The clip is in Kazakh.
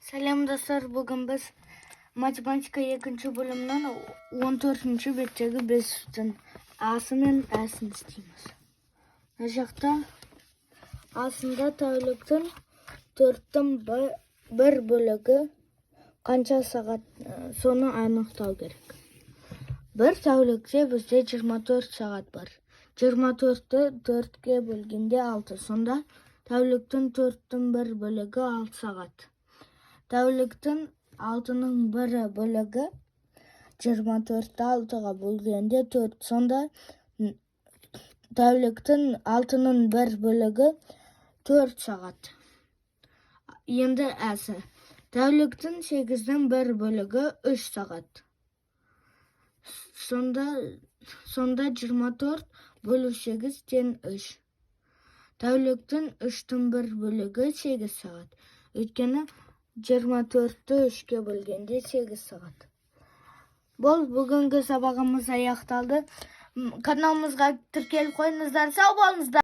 Сәлем, достар! Бүгін біз математика екінші бөлімнің 14-ші беттегі бестің асы мен әсін істейміз. Мына жақта асында тәуліктің төрттің бір бөлігі қанша сағат, соны анықтау керек. Бір тәулікте бізде 24 сағат бар. 24-ті төртке бөлгенде 6. Сонда тәуліктің төрттің бір бөлігі 6 сағат. Тәуліктің алтының бірі бөлігі 24-ті алтыға бөлгенде 4. Сонда тәуліктің алтының бір бөлігі 4 сағат. Енді әсі. Тәуліктің сегіздің бір бөлігі 3 сағат. Сонда 24 бөлу 8 тең 3. Тәуліктің үштің бір бөлігі 8 сағат. Өйткені 24-ті үшке бөлгенде 8 сағат. Бол, бүгінгі сабағымыз аяқталды. Каналымызға тіркеліп қойыңыздар. Сау болыңыздар.